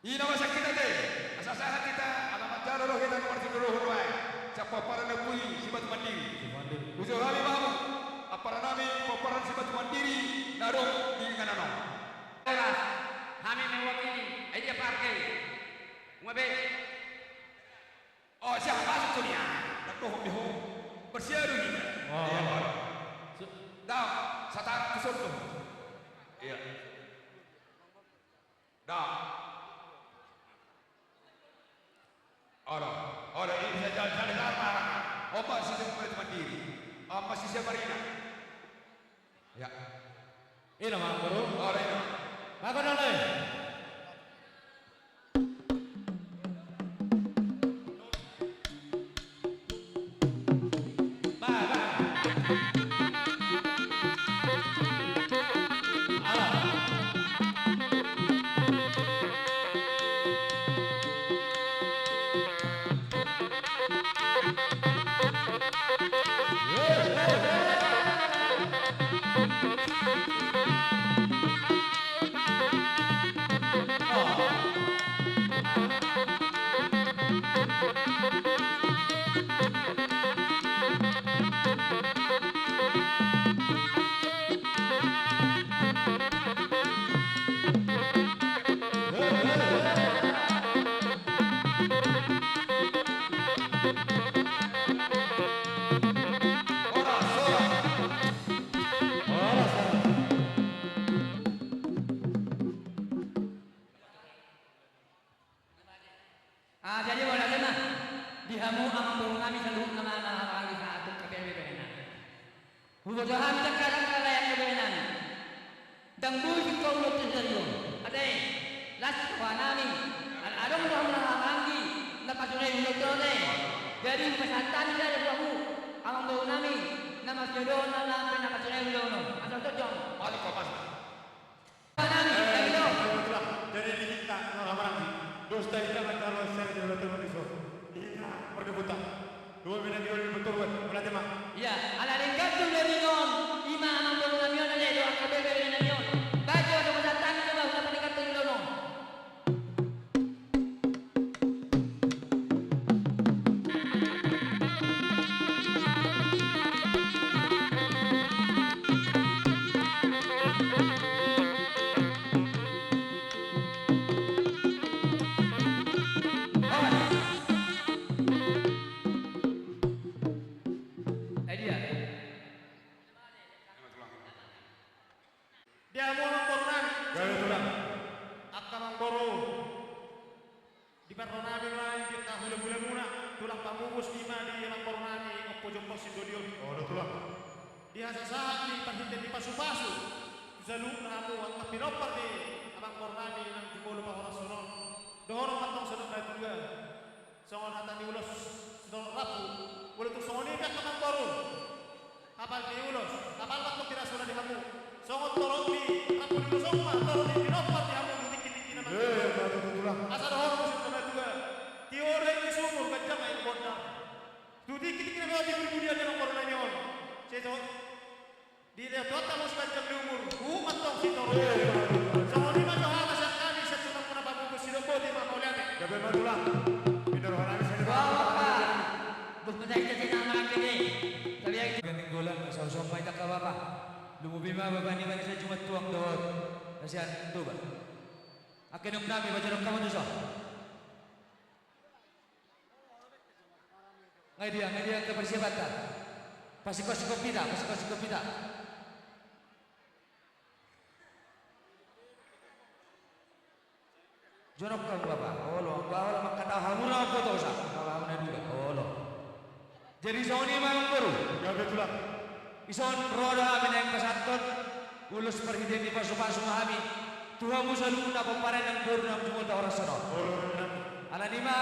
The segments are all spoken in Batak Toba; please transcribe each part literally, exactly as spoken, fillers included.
I na masa hita ate, asa sahat hita, ala manjalo do hita na marsidohot roha i, sian pomparan ni ompu i Sibatu Mandiri. Sibatu Mandiri. Hujaha hami ma hamu, amparan nami pomparan Sibatu Mandiri, na adong di inganan on. Hami mewakili, ai dia partai. Unga be. O, siap masuk tu dia. Ndak dohot be ho. Bersiap do hita. O. Iya, o. Dao, satarak tu son do. Iya. Dao. Olo, olo, ini saja, saja, saja. Opa, sisi Sibatu Mandiri. Opa, sisi Marina. Ya. Ina ma, Guru. Olo, ina. Bagus, olo. Ah, jadi mauliate ma di hamu amangboru nami saluhutna ma na marhaha sahat tu K P L B Baenan. Huboto hami tangkas angka lae ni baenan. Ndang boi tingkos ulaon tu sadari on. Ate, las roha nami. Ala adong do hamu na marhaha na pasurang ulaon on ate. Jadi hupasahat hami sada tu hamu amangboru nami na marsidohot na, na, na pasurang ulaon on. Asa on tojong. Mari ko pas. Jadi di hita na marhaha maranggi, dos do hita manjalo seri di ulaon on di son. Di hita mardebutan. Dua menit lagi, dua menit betul, buat. Mauliate ma. Iya, ala denggan tu ulaon on, ima amangboru nami on, ale, dohot angka bere-bere nami on. Baik, dohot dohot santang, coba, coba denggan tu ulaon on. Di hamu amangboru nami. Gabe tulang. Angka amangboru. Di parro nami ma i di angka hula-hula muna, tulang pamupus i ma di amangboru nami, Ompu Jombang Sindolion. Olo tulang. Di hasasahat ni parhitean ni pasu-pasu tu saluhutna hamu angka pinompar ni amangboru nami nang jumolo pahorason on. Dohonon ma antong songon na dua. Songon hata ni ulos, sitorop rambu, molo tung songon i pe angka amangboru. Hapal ni ulos, hapal ma antong di rasona di hamu. Songon torop ni rambu ni ulos on ma torop ni pinompar ni hamu di tingki-tingki na mangkilap. Eh, betul, tulang. Asa dohonon muse tu na dua. Tiur aek ni sumur, ganjang aek ni bondar. Tu tingki-tingki na mangkilap di parbudian ni amangboru nami on. Seso. Dilehon Tuhanta ma sipanjang ni umur, huhut ma antong sitorop. Songon i ma jo hata sian hami, sian tulang muna pamupus, sidok boti ma, mauliate. Gabe ma tulang. Pinda roha nami, seni. Bah, bah, bah. Bah, bah, bah, bah. Gabe ma tulang. Gabe ma tulang. Lumobi ma bapa ni bani sian Jumantuang dohot na sian Toba. Angka inang nami, pajonok hamu tuson. Nga dia, nga dia angka persiapanta? Pasingkop-singkop hita, pasingkop-singkop hita. Jonok hamu bapa, olo, anggo ahu ala mangkatahon hamu ra mambotosa, anggo ahu na dua, olo. Jadi songon i ma amangboru. Gabe tulang. Dison ro do hami naeng pasahathon ulos parhitean ni pasu-pasu ma hami tu hamu saluhutna pomparan ni amangboru na jumolo pahorason on. Olo, olo. Alani i ma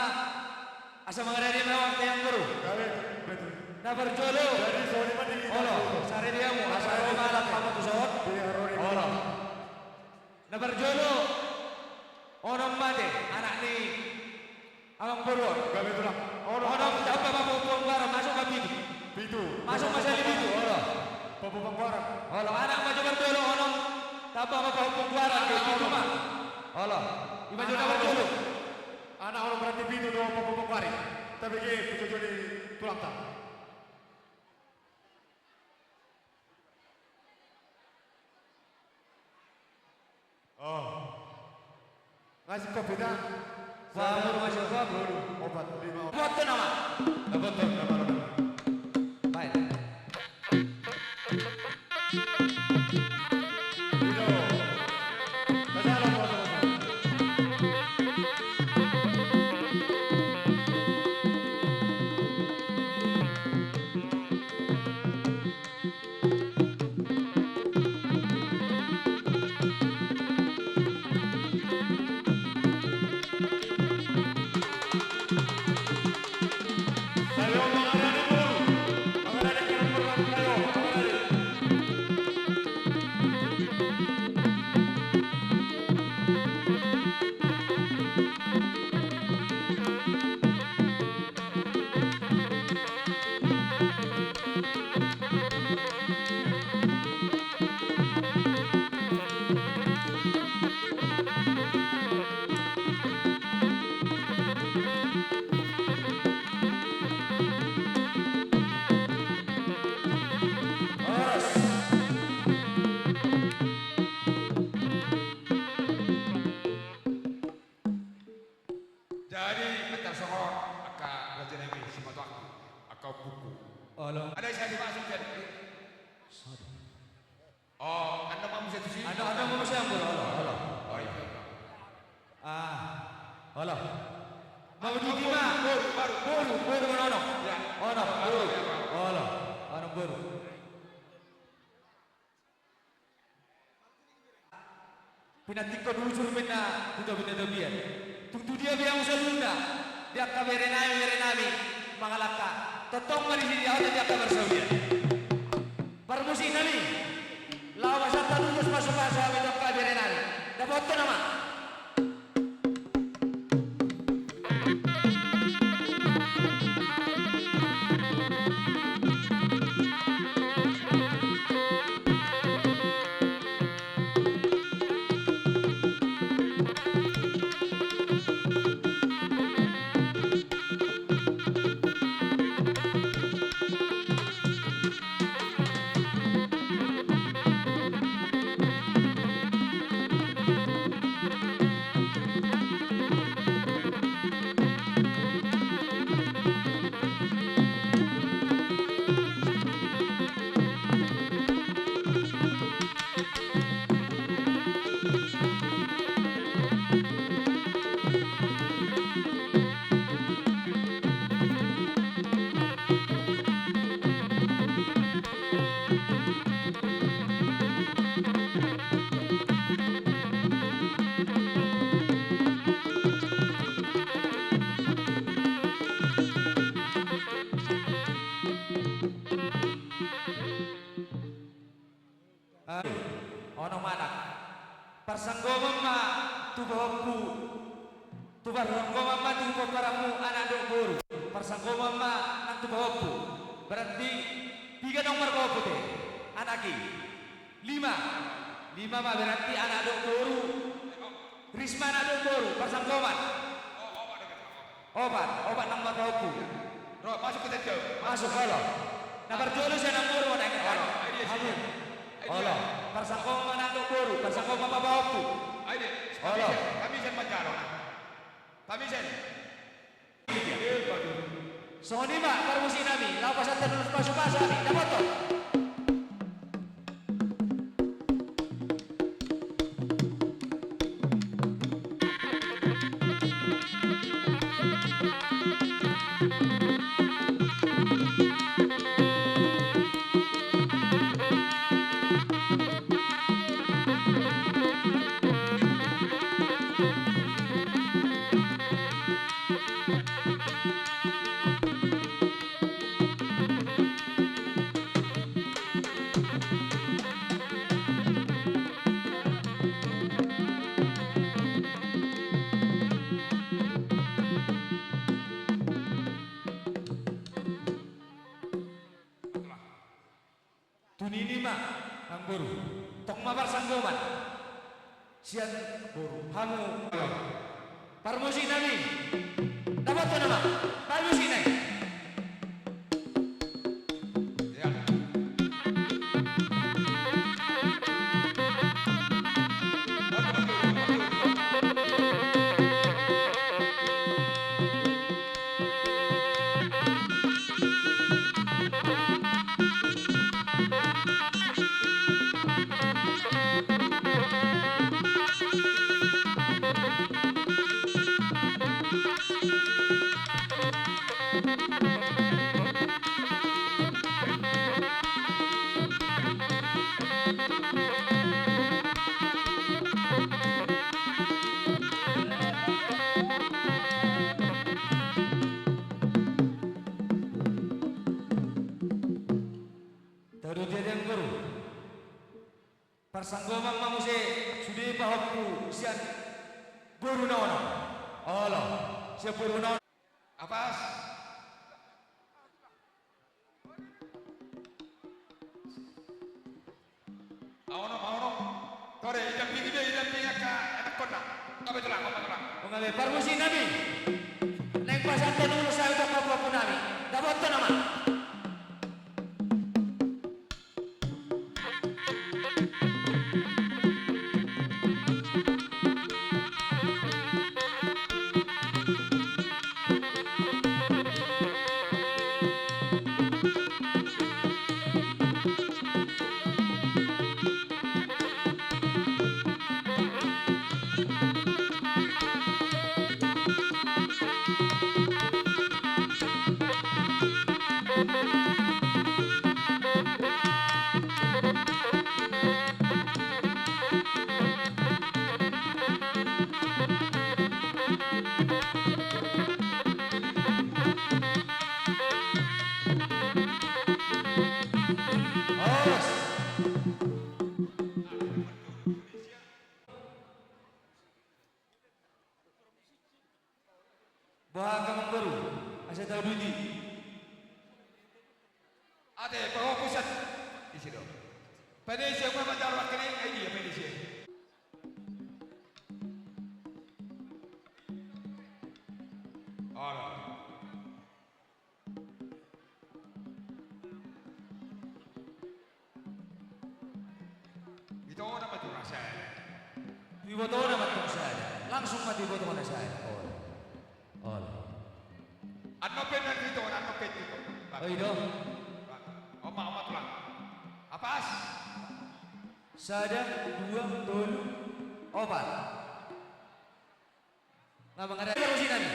asa mangarade ma hami amangboru. Gabe, betul. Na parjolo. Jadi songon i ma di hita. Olo, sarade hamu, asa ro ma anak hamu tuson. Iya, ro di. Olo. Na parjolo, onom ma ate, anak ni amangboru on. Gabe tulang. Onom. Onom tamba ma pahomput panggoaran, masuk ma pitu. Pitu. Masuk ma sahali pitu, olo. Pahomput panggoaran. Olo, anak ma jo parjolo, onom tamba ma pahomput panggoaran, anak pitu ma. Olo. Ima jo na parjolo. Anak orang berarti pitu do popo popo ari. Tapi ge pujo joli tulangta. Oh. Ngasih kopi dah. Wah, mau ngasih kopi. Opat, lima. Buat tu nama. Dapat tu nama. Baik. Jadi, patar songon angka raja nami, simatuakku, angka ompuku. Olo. Ada isi adi masuk jadi. Sada. Oh, anda mau muse tusi? Anda, anda mau muse, Ambo, olo, olo. Oh, iya. Ah, olo. Mau di ma? Boru, boru, boru, boru, ono, ono. Ya. Ono, boru. Olo, ono, boru. Pinantikkon hujur ma inna tu topi na topian. Tung tu dia pe hamu saluhutna, di angka bere nami, bere nami, mangalangka. Tongtong ma disi diaotan di angka parsaoran. Parmusik nami, laho pasahat ulos pasupasu hami tu angka bere nami. Dapothon nama. Ah, ono ma anak. Parsanggoman ma tu pahompu. Tu parsanggoman ma tu pomparanmu anak dohot boru. Parsanggoman ma nang tu pahompu. Berarti piga naung marpahompu te? Anak i. Lima. Lima ma berarti anak dohot boru. Risma anak dohot boru, parsanggoman. Opat, opat nang marpahompu. Ro, masuk kita jauh. Masuk, olo. Na parjolo sian nang boru, na ingat. Olo. Hamu. Olo. Parsanggoman nang dohot boru, parsanggoman ma pahompu. Olo. Kami sian manjalo, nah. Kami sian. Songon i ma parmusik nami, laho pasahat ulos pasupasu hami, dapothon. Tunini ma, nang boru. Tong ma parsanggoman. Sian boru hamu. Parmusik nami. Dapothon nama. Parmusik nami. Taruti ate amangboru. Parsanggoman ma muse sude pahompu sian boru na onom. Olo, sian boru na onom. Apas. Aono, aono. Tore, idampingi be, idampingi angka anakkonna. Nga be tulang, nga be tulang. Nga be, parmusik nami. Naeng pasahathon ulos sae tu pahompu nami. Dapothon nama. Boha angka amangboru, asa tauduti. Ate, pahompu sian. Ise do? Pede ise, nga manjalo angka ni, ai dia pede ise. Olo. Ibotona ma tu na sada. Ibotona ma tu na sada. Langsung ma tu ibotona sada. Olo. Olo. Annon pe na ibotona, annon pe tu. Oh, i do. Oma, oma tulang. Apas. Sada, dua, tolu, opat. Nga mangarade parmusik nami.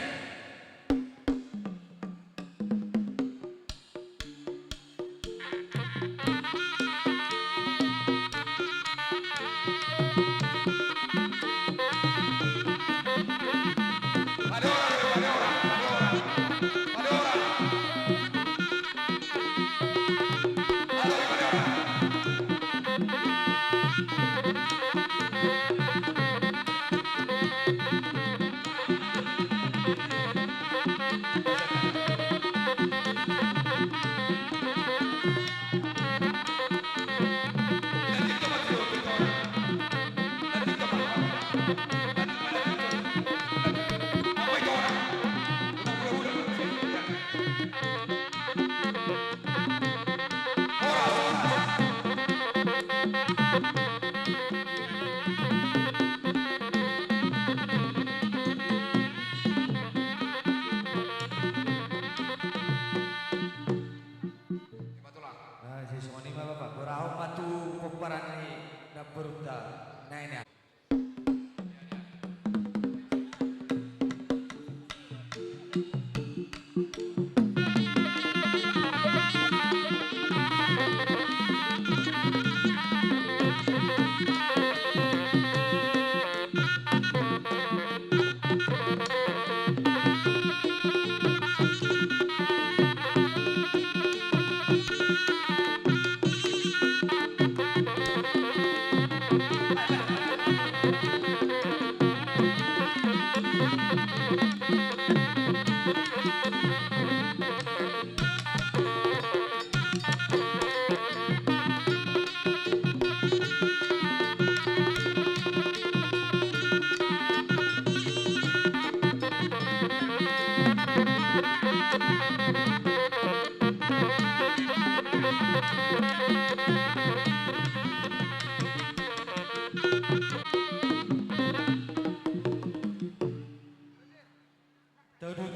Ima tulang. Ah, jadi songon i ma, Bapak. Borahon ma tu pomparan ni namborunta. Nah, ini.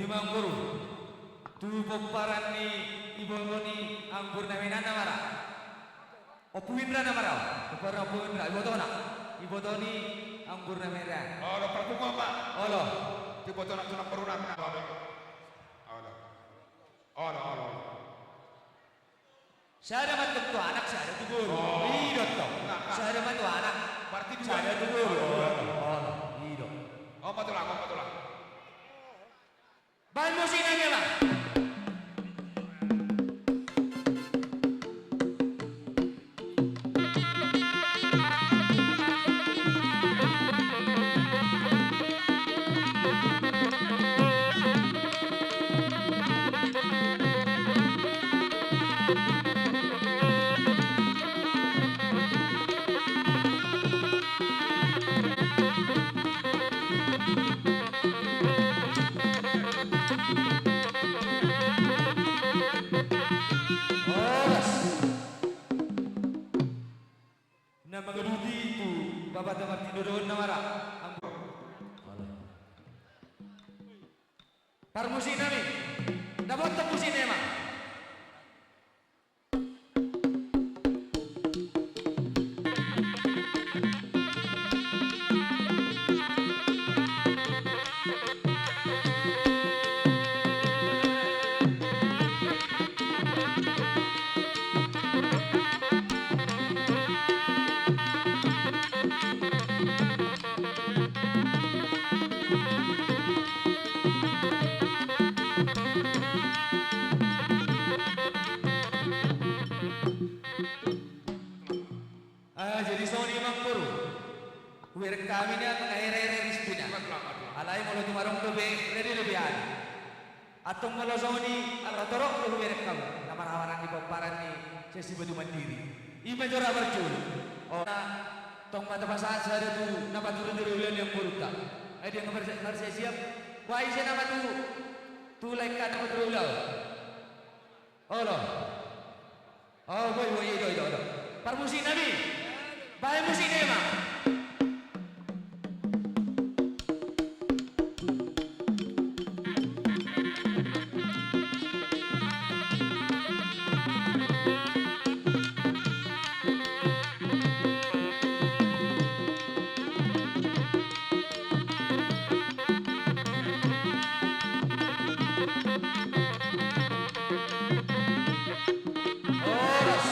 Amangboru, tu pomparan ni iboto ni Amangboru Nami na mara. Ompu Indra na mara, pomparan Ompu Indra, ibotona. Iboto ni Amangboru Nami na. Olo, parpunguan ma. Olo. Tu ibotona tu namboru nami na. Olo. Olo, olo, olo. Sada ma tong tu anak, sada tu boru. Oh. I do tong. Nah, nah. Sada ma tu anak. Berarti dua. Sada tu boru. Dua. Oh, i do. Opat tulang, opat tulang. Baen musik nami, Amang. Horas. Na mangaduti tu Bapanta Martin Dodon na mara. Parmusik nami. Dapothon musik nami, Amang. Ah, jadi songon i, Amangboru. Hubereng hami nian, mangahere-here ristina. Alai molo tung adong dope, rade dope hami. Antong molo songon i, ala torop do hubereng hamu na marhahamaranggi pomparan ni sian Sibatu Mandiri. I ma jora marjolo. O, na tong ma tapasahat sada tu na paturut ni ulaon ni amangborunta. Ai dia nunga marsiap-siap. Boha, ise nama tu, tu laengkon na paturut ulaon. Olo. Oh, boi, boi, i do, i do, i do. Parmusik nami. Baen musik nami, Amang. Horas.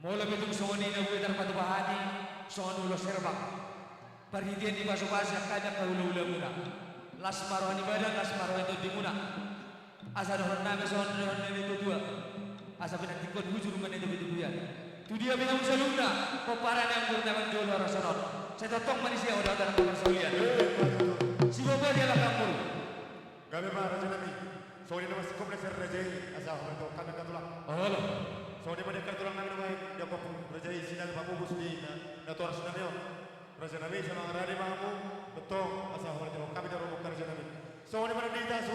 Molo pe tung songon i na boi tarpatupa hami songon ulos herbang, parhitean ni pasupasu sian hami angka hulahulamuna, las ma roha ni badan, las ma roha ni tondimuna. Asa dohonon nami songon dohonon ni natuatua, asa pinantikhon hujur ma na i tu pitupian. Tu dia pe hamu saluhutna, pomparan ni amangboru nami na manjolo horas on, sai tongtong ma disi ahu dohot angka parsaulian. Siboan ma di amangboru. Gabe ma, raja nami. Songon i nama singkop na sian raja i, asa hamu dohot hami angka tulang. Olo. Songon i ma di angka tulang nami na baen, di angka raja i, Sinaga Pamupus di na, natoras nami on. Raja nami, sai mangarade ma hamu, tongtong, asa hamu dohot hami di romo, raja nami. Songon i ma na di tasu.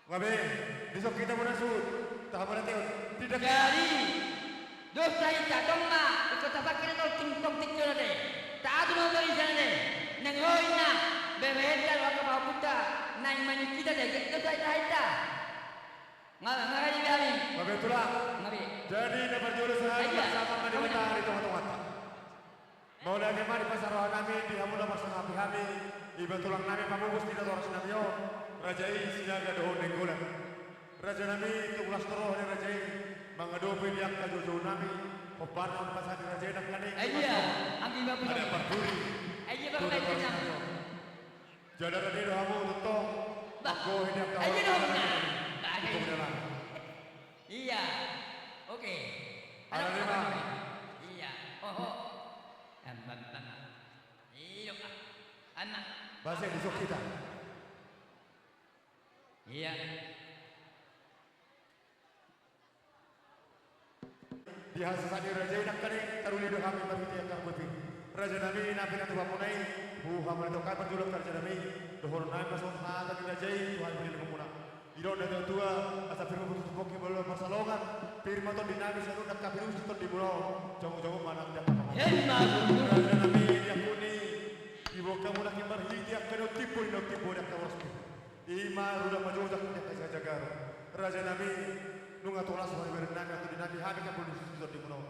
Gabe, dison hita muna suhut, tahamarate on. Tidak. Jadi, dos hita, tong ma, ingkon tapangke na tong tingkong tingki on ate. Taatu ma barisan ate. Nang ho inna, bebehenta, angka pahompunta, naeng maningkita ate, dos hita hita. Nga, nga kali kali. Gabe tulang. Gabe. Jadi, na parjolo sahali, iya, parsangap ma di, kamu na, di tongatonganta. Mauliate ma di pasaroha nami di hamu na marsangapi hami, iba tulang nami Pamupus di natoras nami on, raja i Sinaga dohot Nainggolan. Raja nami, tung las do roha ni raja i mangadopi di angka joujou nami, hombar na pasahat ni raja i nangkaning. Iya, anggi ma puji. Ada parturi. Iya, tu natoras nami on. Jala rade do hamu tongtong. Bah. Manggohi di angka, iya, hormat. Bah, iya. Iya. Oke. Ala lima. Iya. Oho. Am, am, am. Iyo, ah. Anak. Bahasa di sok kita. Iya. Di hasasahat ni raja i nangkaning taruli do hami marhite angka botima. Raja nami, na pinatupa muna i, huhamaritahon hami parjolo, raja nami, dohonon nami ma songon hata ni raja i tu hami parjolo muna. Didok na tuatua, asa pir ma putu tu pongki, molo marsalongan, pir Tondinami saluhutna angka pinuji tondimuna on, jongjongon ma nang di angka pangomoan. Emma tutu. Rajanami, di angka on i, diboan hamu nangkin marhite angka na umtimbo, na umtimbo di angka boras. I ma rudam majojak di angka sijagaron. Rajanami, nunga tolhas ma di berennami, tondinami, hami angka pinuji tondimuna on.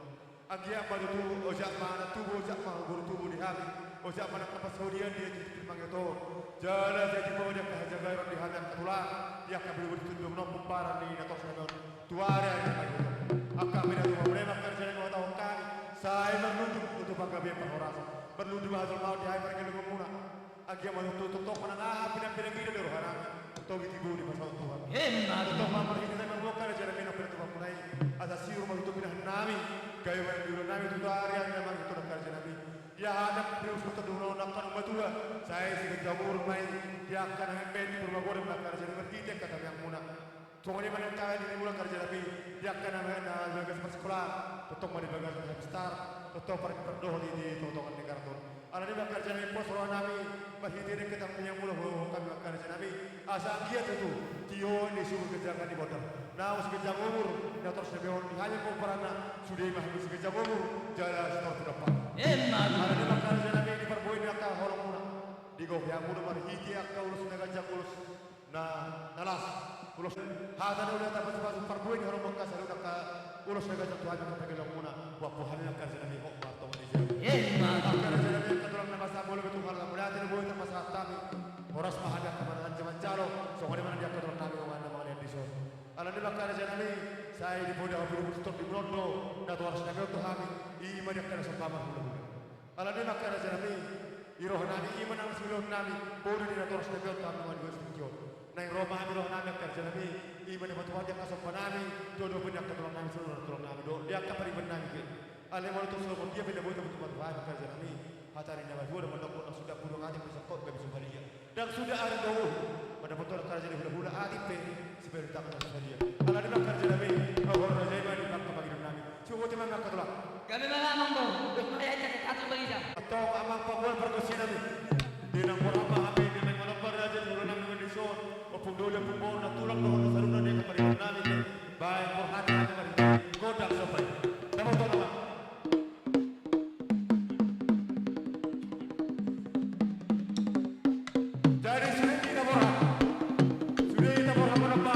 Anggiat ma tutu, ojak ma anak tubu, ojak ma boru tubu di hami, ojak ma nang angka pansamotan di angka tingki na mangihut on. Jala jadi ma di angka sijagaron di hami angka tulang, di angka pinuji tondimuna on, pomparan ni natorasnami on. Tu ari ari na mangihut on. Angka pinatupa muna i ma angka rajanami huhatahon hami. Sai marlundu ma tutu panggabean parhorasan. Marlundu ma hajolmaon di hami pargellengonmuna. Anggiat ma tutu tongtong manang aha pinangido ni rohanami, tongtong i tibu dipasaut Tuhan. Emma tutu. Tongtong ma marhite hami angka rajanami nang pinatupa muna i. Asa sirur ma tutu pinahannami. Gabe ma niulannami tu ari ari na mangihut on angka rajanami. Di angka na pinatupa tondimuna on angka na matua. Sai siganjang umur ma i. Di angka na hepeng di purba godang ma angka rajanami marhite angka tangiangmuna. Songon i ma nang tahe di mula angka rajanami, di angka na, na bagas parsikolaan, tongtong ma di bagasan hepeng star, tongtong pardohot i di tongatonga ni garat on. Alani i ma angka rajanami, pos rohanami, marhite di angka tangiangmuna huhaholongi hami angka rajanami, asa anggiat tutu, tio ni suhut ganjang ni bondar. Naung siganjang umur, natorasnami on, di hami pomparanna, sude ma hami siganjang umur, jala sitorop tu dampar. Emma. Alani i ma angka rajanami, di parbue ni angka holongmuna. Digohi hamuna marhite angka ulos na ganjang ulos. Na, na las. Ulos hata na uli, hata pasupasu, parbue ni holong mangkasa, angka ulos na ganjang tu hami angka pargellengonmuna, huampu hami angka rajanami, hot ma tongon i jam. Emma. Angka rajanami, angka tulang na masa molo betul hal na mulai tadi boi terpasang hami. Horas ma hami angka manangan jaman jalo, songon i ma nang di angka tulang nami mangan na mangalean dison. Alani i ma angka rajanami, sai dipoda hami di tondimuron do, natorasnami on tu hami, i ma di angka na somba marhulahula. Alani i ma angka rajanami, i rohanami i ma nang siulaonnami, poda ni natorasnami on tu hami manang di bagasan tingki on. Naeng ro ma hami rohanami angka rajanami, i ma na patupaon di angka sombanami, tu adopan ni angka tulangnami, saluhut tulangnami dohot di angka paribanami pe. Alai molo tung songon dia pe na boi tabutuhon hami angka rajanami, hata ni na batua do mandok, ndang suda pudung atik pe sangkot gabe suparia. Ndang suda ari do uhum mandapothon angka raja ni hulahula, atik pe siparia, tangan na sadia. Alani i ma angka rajanami, roha raja i ma di angka pangidoannami. Sibote ma angka tulang. Gabe ma amang boru. Dung ma i, aek aek atur bangisa. Antong amang panggual pargonsinami. Di na borhat ma hami, di na manomba raja ni hulanami na dison, ompung doli, ompung boru, na tulang dohot na saluhutna di angka pangidoannami. Baen borhat hami marhite gondang somba i. Dapothon amang. Jadi sude hita borhat. Sude hita borhat manang ba.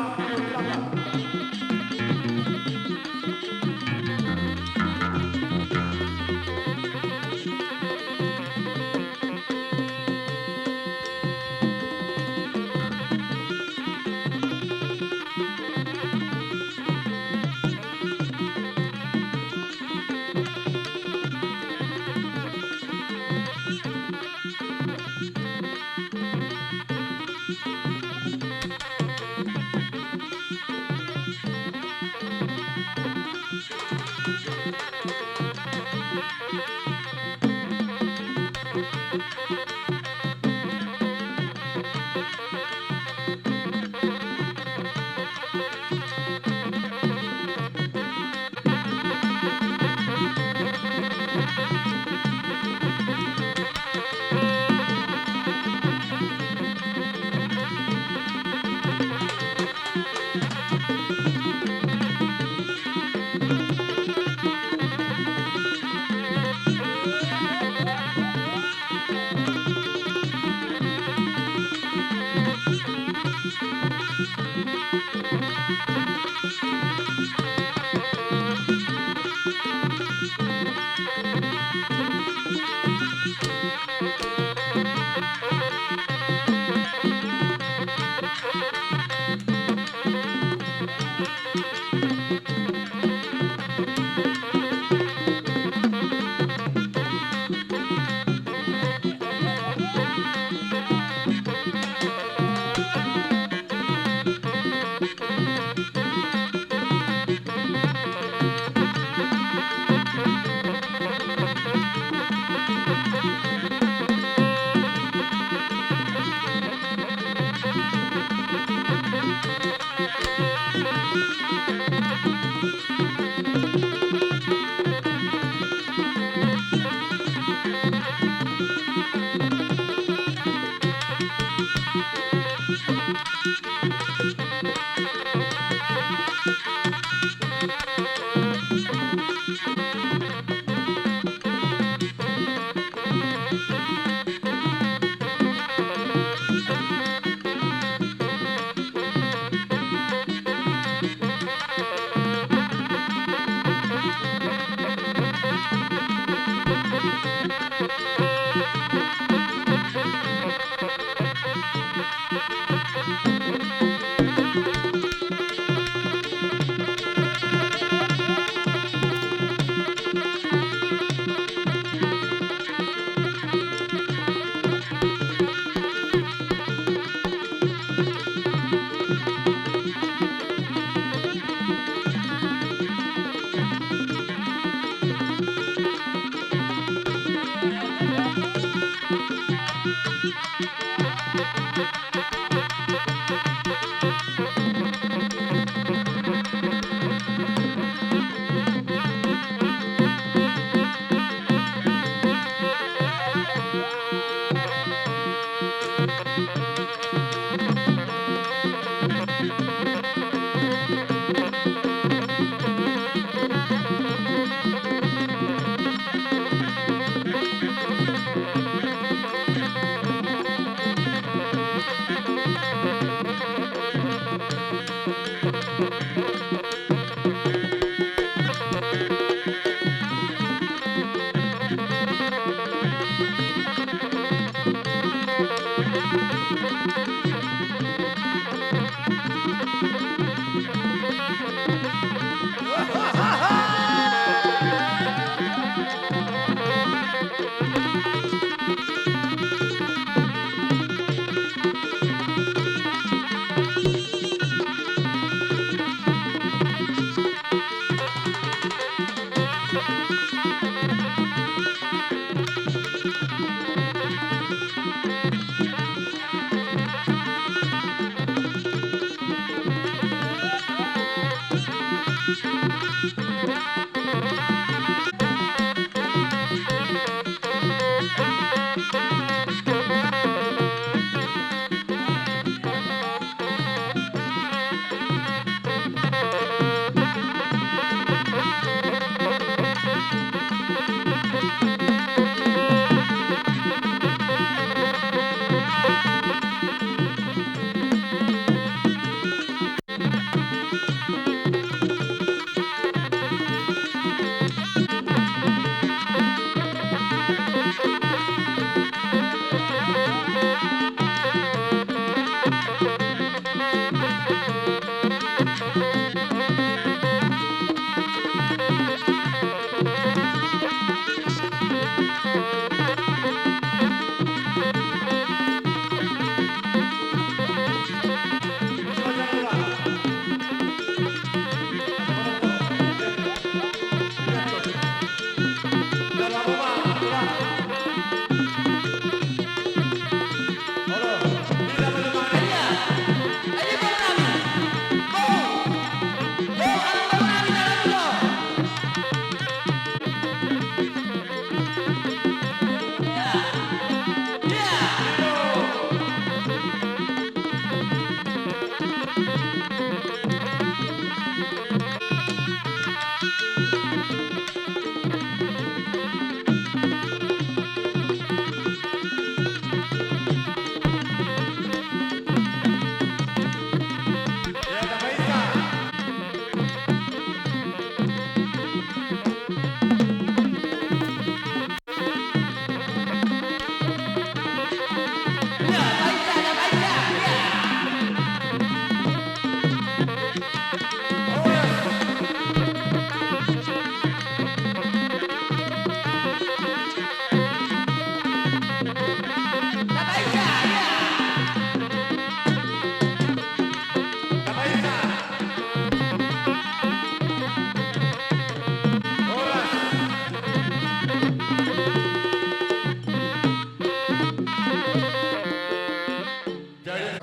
Jadi,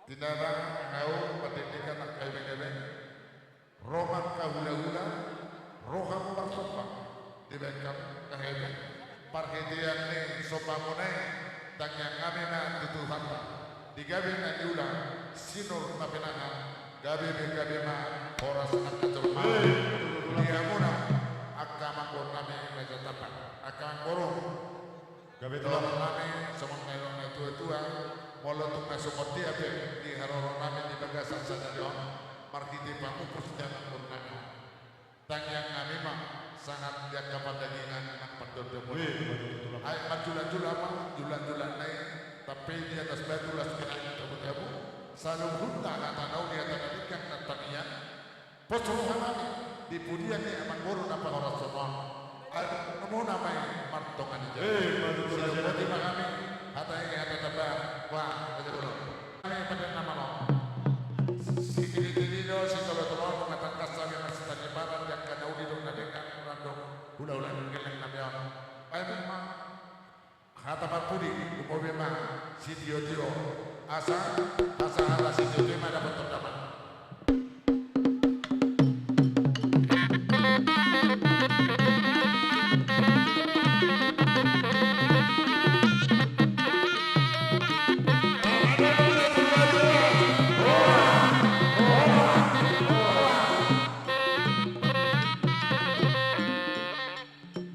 tinadahon hami, pandindikan angka imang-imang, ro ma angka hula-hula, ro hamu marsomba, dibahen hamu angka hebe, parhitean ni sombamuna i, tangiang hami ma tu Tuhanta, di gabe na niula, sinur na pinahan, gabe be gabe ma horas angka jolma. Di hamuna angka amangboru nami Raja Tampak, angka amangboru. Gabe tulang nami, songon na nidok ni natua-tua, molo tung na songon dia pe di haroro nami di bagasan sadari on, marhite pamungkus ni amangboru nami. Tangiang nami ma sahat di angka pandagingan nang pandondo muna. Wih, betul, tulang. Ai manjula-jula ma, jula-jula nai, tapi di atas batu las pinangan tabu-tabu, saluhutna hata na uli hata na denggan na tangiang. Pos roha nami di pudian ni amangboru na pahorashon on. Ai hamuna ma i martonga ni jabu. Eh, betul, betul. Sidok boti ma hami, hata i hata tamba, wah, aja bono. Hami padan na malo. Sititi-titi do sitolo-tolo, nunga tangkas hami marsitangiparan di angka na uli dohot na denggan, rap dohot hula-hula ni geleng nami on. Ai memang. Hata parpudi, umobi ma sitio-tio. Asa, asa hata sitio-tio ma dapothon damang.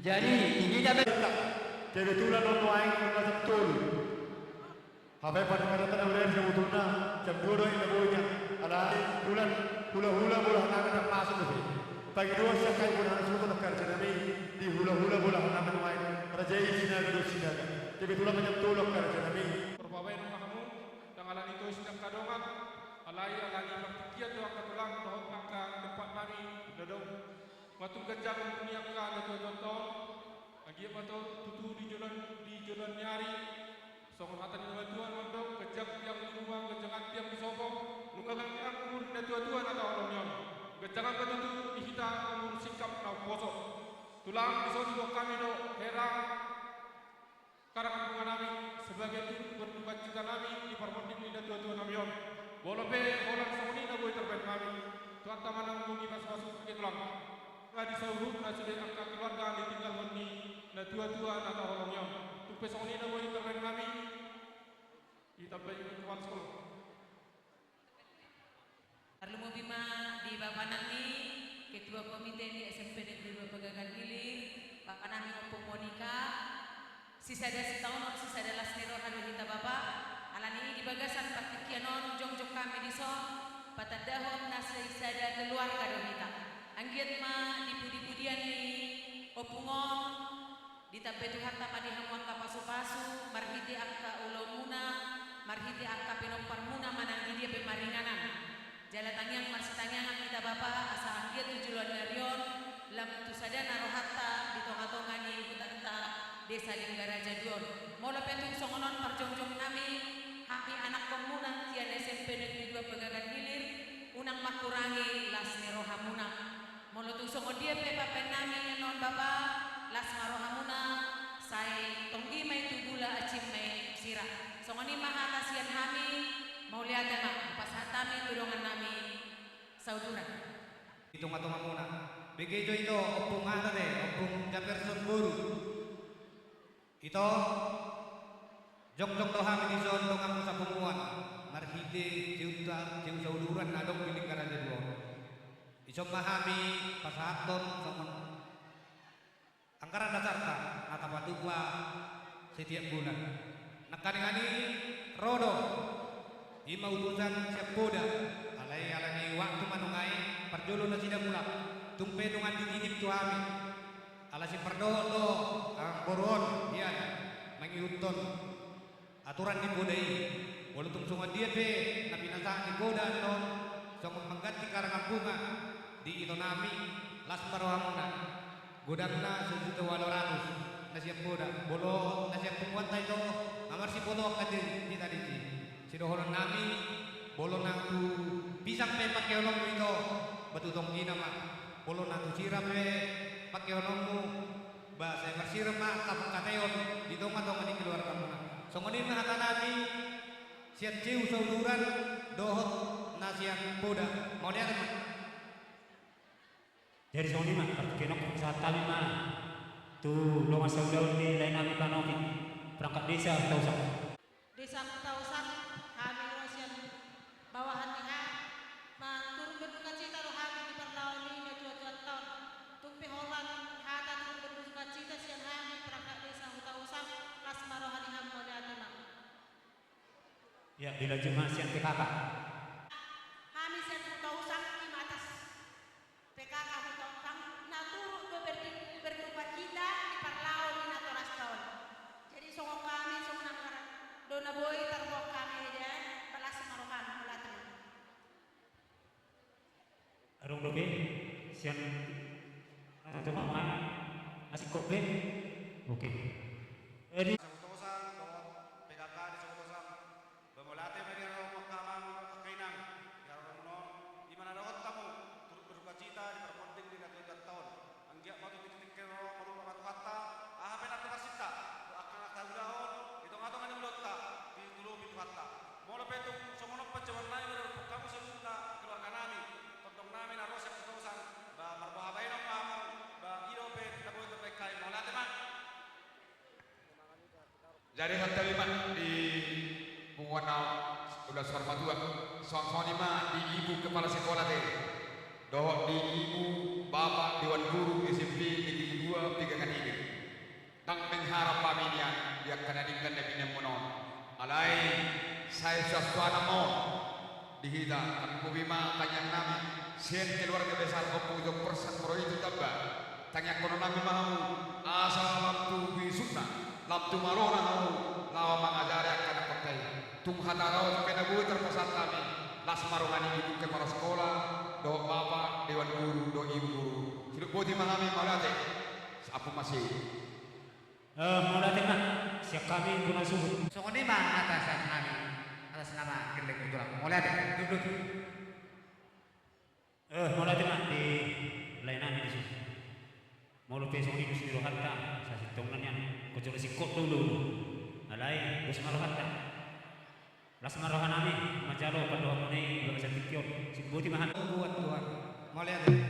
Jadi, ini kita ber- Kebetulan on nuaeng na jam tolu. Hape pada pada tanda udah sebetulna jam dua do inda boinya. Alai bulan hula-hula bola hanami termasuk dope. Pagi dua siang kai bola hanami sebetulna kerja nami di hula-hula bola hanami nuaeng. Raja i Sinaga do Sinaga. Kebetulan jam tolu kerja nami. Parbabaen ma hamu, dang alani tois dang kadongan. Alai alani partingkian do angka tulang dohot angka tempat nami. Dodong. Matung ganjang umur ni angka natua-tuanta on, anggiat ma tutu di joloan, di joloan ni ari, songon hata ni natua-tua mandok, ganjang tiang di ruma, ganjang tiang di sopo, nunga ganjang umur ni natua-tua na taoloi on. Ganjang angka tutu di hita umur singkap na umposo. Tulang, dison diboan hami do hera, karangan bunga nami, sebagai turut berduka cita nami di parmonding ni natua-tua nami on. Molo pe holan songon i na boi tarbahen hami, Tuhanta ma na Pasupasu tu tulang. Nga di saurut na sude angka keluarga na ditinggalhon ni na tua-tua na taholongi on. Tung pe songon i na boi terbaik nami. Ditambai kepala sekolah. Tarlumobi ma di bapa nami, ketua komite di S M P Negeri dua Pegagan Hilir, bapa nami Ompung Monika, sisada sitaonon, sisada las ni roha do hita bapa, alani i di bagasan partingkian on jongjong hami dison, patandahon na sisada keluarga do hita. Anggiat ma di pudi-pudian ni ompung on, ditambai Tuhanta ma di hamu angka pasupasu, marhite angka ulaonmuna, marhite angka pinomparmuna manang di dia pe maringanan. Jala tangiang marsitangiangan hita bapa, asa anggiat tu joloan ni ari on, lam tu sada na rohanta di tonga-tonga ni hutanta desa Lingga Raja dua on. Molo pe tung songon on parjongjong nami, hami anakkonmuna sian S M P Negeri dua Pegagan Hilir, unang mangkurangi las ni rohamuna. Molo tung songon dia pe pambaen nami annon bapa, las ma rohamuna, sai tonggi ma i tubula, ancim ma i sira. Songon i ma hata sian hami, mauliate ma, hupasahat hami tu dongan nami Sauduran. Di tonga-tongamuna. Bege jo ito, ompung hata te, ompung Japerson boru. Ito, jongjong do hami dison donganmu sapunguan, marhite ceuta, ceu Sauduran na adong di Lingga Raja dua on. Dison ma hami pasahathon songon anggaran dasarta na tapatupa setiap bulan. Nangkaningan i ro do, i ma utusan sian poda, alai alani waktu ma nunga i, parjolo nasida mulak, tung pe nunga ditinib tu hami. Ala sipardohot do, ah, boru on, ia, mangihuthon aturan ni poda i. Molo tung songon dia pe na pinasahat ni poda annon, songon mangganti karangan bunga di ito nami, las ma rohamuna. Godangna sajuta ualu ratus na sian poda. Molo na sian punguanta ito, nga marsiboto angka di hita disi. Sidohonon nami, molo na tu pisang pe pangkeononmu ito, ba tu tonggina ma. Molo na tu sira pe pangkeononmu, ba sai marsirang ma angka pangkataion di tonga-tonga ni keluargamuna. Songon i ma hata nami sian ceu Sauduran dohot na sian poda. Mauliate ma. Jadi songon i ma, partingkian on hupasahat hami ma tu dongan saulaon ni lae nami Panopi, perangkat desa Hutausang. Desa Hutausang, hami ro sian bawahan ni hami, ma turut berdukacita do hami di parlao ni natua-tuanta on. Tung pe holan hata turut berdukacita sian hami perangkat desa Hutausang, las ma roha ni hami, mauliate ma. Ya, dilanjut ma sian P K K. Hami sian Hutausang, i ma atas P K K Hutausang, na turut do berdi-, berdukacita di parlao ni natorasta on. Jadi songon hami, songon anggaran do na boi tarboan hami, jadi, las ma roha, mauliate ma. Adong dope sian, ah, coba ma, asing kok be? Oke. Jadi Hutausang, dohot P K K di Hutausang. Ba mauliate ma di haroronmuna, amang, angka inang, di haroronmuna on, i ma na dohot hamu turut berdukacita di parmonding ni natua-tuanta on. Anggiat ma tu tingki-tingki ro marumpak ma Tuhanta, aha pe na pinarsinta tu angka na taulahon di tonga-tonga ni ulaonta, ditolopi Tuhanta. Molo pe tung songon on panjouonnami, molo tung hamu saluhutna keluarganami, tondongnami na ro sian Hutausang, ba marboha baenon ma hamu, ba i dope na boi tarbahen hami, mauliate ma. Jadi santabi ma di punguan na ula suar matua, songon i ma di ibu kepala sekolah te, dohot di ibu bapak dewan guru S M P Negeri dua Pegagan Hilir. Ndang mengharap hami nian di angka na denggan na binaenmuna on. Alai sai suan-suanan ma on. Di hita, tarlumobi ma tangiangnami sian keluarga besar Ompu Jomporsan Moro i tu tamba. Tangiangkononnami ma hamu, asa lam tu bisukna, lam tu malona hamu, laho mangajari angka anakhonta i. Tung hata raut pe na boi tarpasahat hami, las ma roha ni ibu kepala sekolah, dohot bapak dewan guru, dohot ibu guru. Sidok boti ma hami, mauliate. Sampung ma si. Eh, mauliate ma, sian hami tu na suhut. Songon i ma hata sian hami, atas nama Gelleng Utulang. Mauliate, duduk. Eh, mauliate ma di lae nami disi. Molo pe songon i dos ni rohanta, sasintongna nian, kojolo singkop do ulaon. Alai, dos ma rohanta. Las ma rohanami, manjalo pandohanmuna i di bagasan tingki on. Sidok boti ma hami. Buat Tuhan. Mauliate.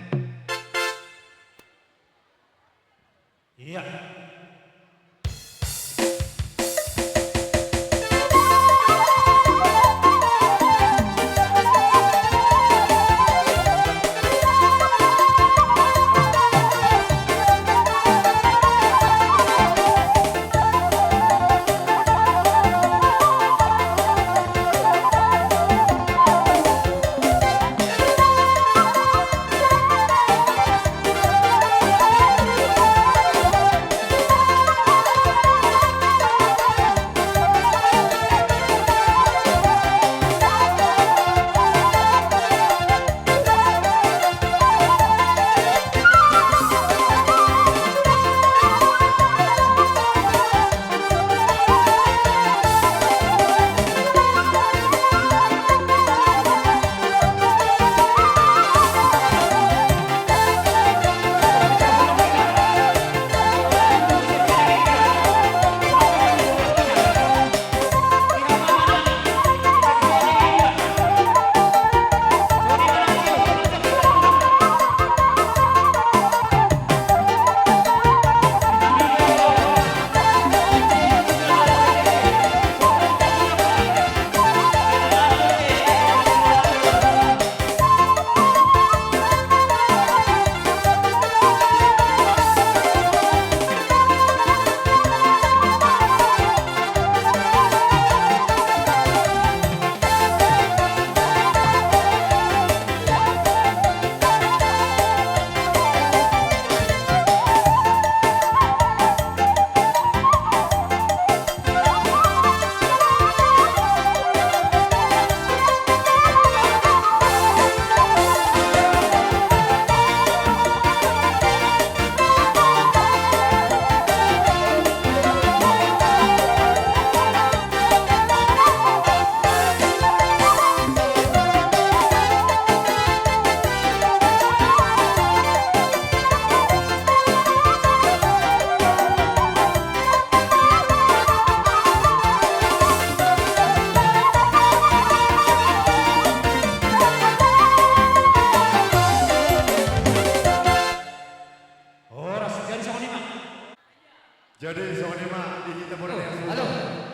Jadi songon i ma di hita boru ni hasuhuton. Halo.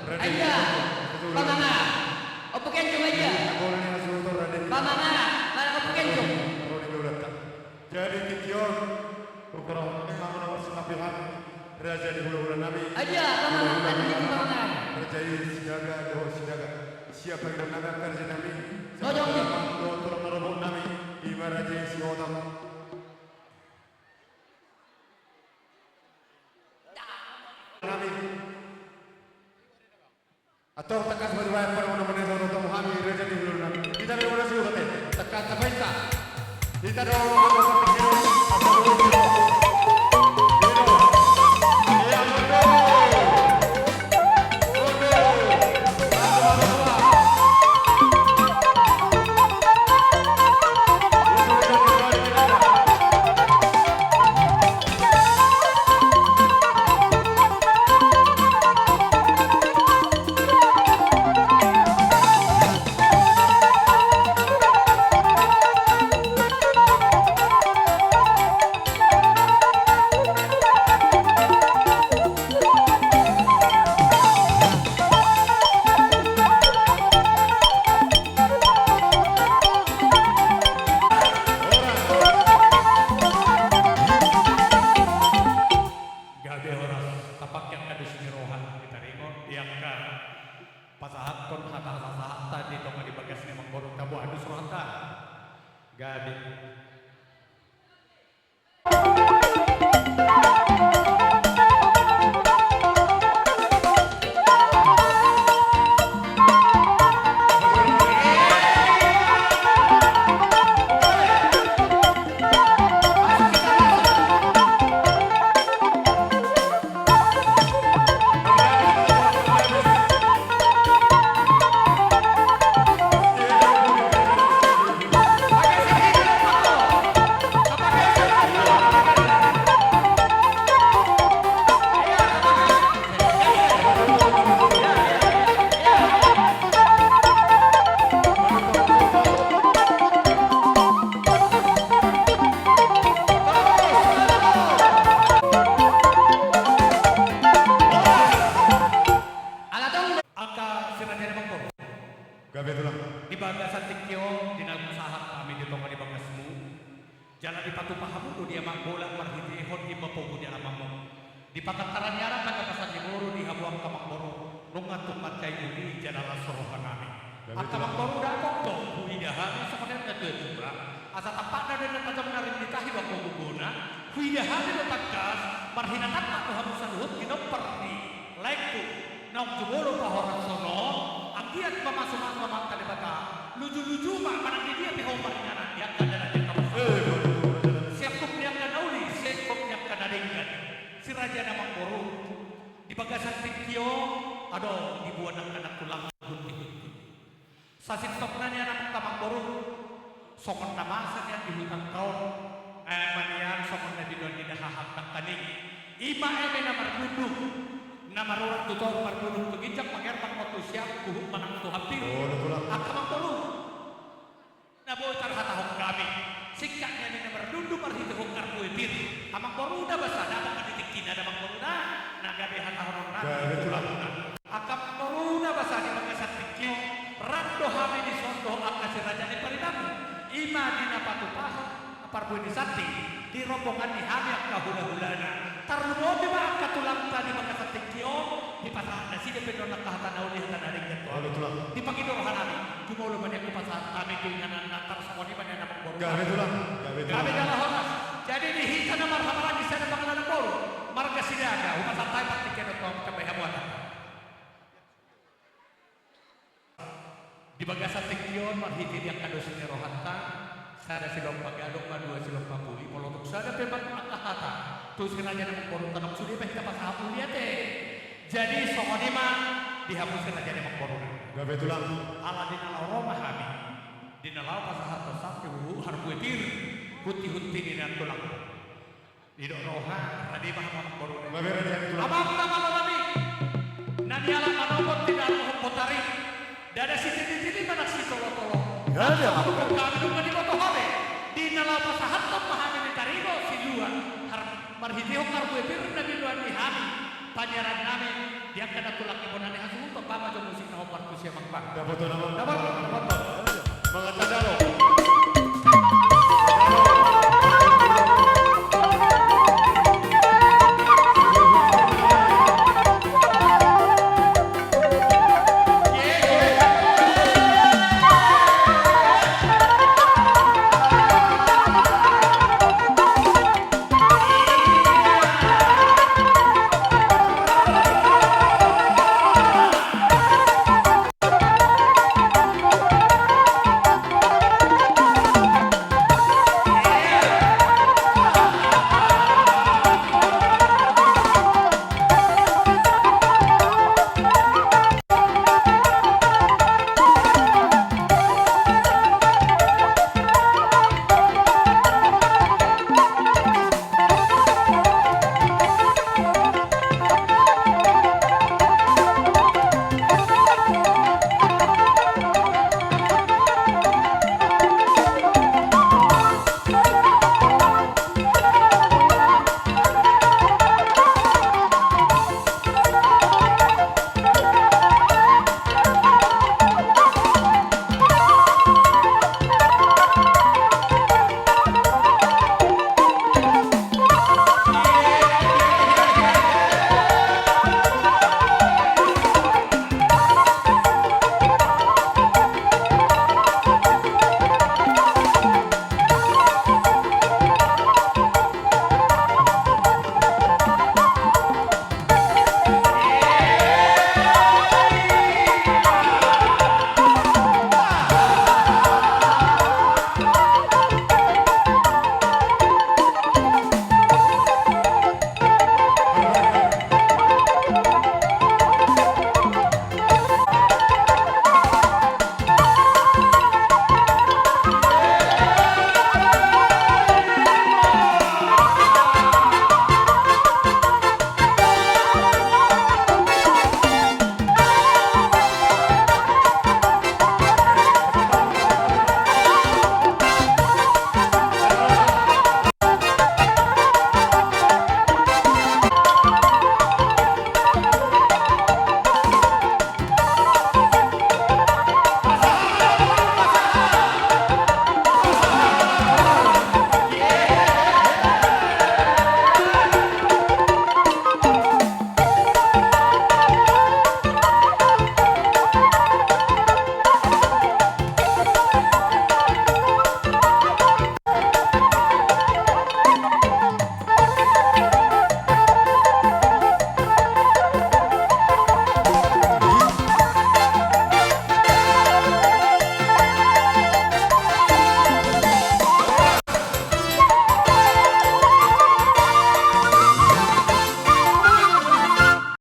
Raja. Aida. Pamangan. Ompu Kenjong aida. Boru ni hasuhuton, Raja. Pamangan. Mana Ompu Kenjong? Boru ni beulanta. Jadi tingki on, ukur on, memang nomor sinapihan, raja ni hulahula nami. Aida, pamangan. Hulahula nami, pamangan. Raja i Sinaga dohot Sinaga. Siap bagi naga raja nami. Tojong. Sama-sama do tulang marobot nami. Ima raja i Sihotang. Nami. Atau tangkas ma dibaen parmuna-muna i, songon hami raja ni hulahula nami. Hita do muna suhut ate. Tangkas ma hita. Hita do muna suhut ate. Gabe horas, tapakke angka dos ni roha di taringot, di angka pasahathon hata-hata sahat di tonga di bagas ni amangboru, taboan dos rohanta. Gabe. Angka si raja ni amangboru. Gabe tulang. Di bagasan tingki on, di na hupasahat hami di tonga ni bagasmu. Jala dipatupa hamu do di amangboru marhitehon imbapogu ni alamanmu. Di pangantaran ni anak, pangapasan ni boru, di hamu angka amangboru, nunga tung mansai uli jala las roha nami. Gabe tulang. Angka amangboru, dapot do huida hami songon na tua-tua. Asa tampakna do na tajom na rim ni tahi, bangko gogona. Huida hami do tangkas, marhinatampak do hamu saluhut ginompar ni laengku. Naung jumolo pahoras sonon, anggiat ma mamasu-masu Amanta Debata. Luju-luju ma manang di dia pe ho maringanan di angka dalan ni angka masa. Eh, betul, betul. Siangkup ni angka na uli, siangkup ni angka na denggan. Si raja ni amangboru. Di bagasan tingki on, adong diboan angka na tulang, hunti-hunti. Sasintongna nian angka amangboru, songon na masa nian di hutanta on, eme nian songon na binoan ni dahahan nangkaning. Ima eme na marnunuk, na marurat tu toru, marnunuk tu ginjang, mangerbang ma tu siang, huhut manang tu hambing. Oh, betul lah. Angka amangboru. Na boi tarhatahon hami. Singkat ni eme na marnunuk marhitehon karbue pir. Amangboruna basa, dapot ma di tingkina da amangboruna. Na gabe hatahonon nami. Gabe tulang. Angka amangboruna basa di bagasan tingki on, ro do hami dison dohot angka si raja ni paribangun. Ima di na patupahon parbue ni sanding di rombongan ni hami angka hulahulana. Tarlumobi ma angka tulangta di bagasan tingki on, dipasahat nasida pe do angka hata na uli, hata na denggan tu hami. Gabe tulang. Dipangido roha nami, jumolo ma nian hupasahat hami tu inganan na tarsongon i ma nian amangboru. Gabe tulang. Gabe tulang. Gabe jala horas. Jadi di hita na marhahamaranggi sada panganan boru, marga Sinaga, hupasahat hami partingkian on tu hamu, tambai hamu hata. Di bagasan tingki on marhite di angka dos ni rohanta, sada silompa gadong ma, dua silompa puli, molo tung sada pe ma angka hata tu si raja ni amangborunta, nunga sude ma hita pasahat uli ate. Jadi songon i ma di hamu si raja ni amangboruna. Gabe tulang. Ala di na laho ro ma hami, di na laho pasahathon sanding, huhut karbue pir, hunti-hunti ni nian tulang. Didok roha, rade ma hamu amangboru. Amang na malo nami. Na nialap manogot di na rohop botari. Ndada sititi-titi manang sitolo-tolo. Ndada. Hami nunga diboto hami. Di na laho pasahathon ma hami di taringot silua. Har-, marhitehon karbue pir na binoan ni hami. Panyaran nami di angka na tulang ni bona ni hasuhuton, pama jo musik na hombar tu sia, Amang, ba. Dapoton, Amang. Dapoton, dapoton. Mangantanda do.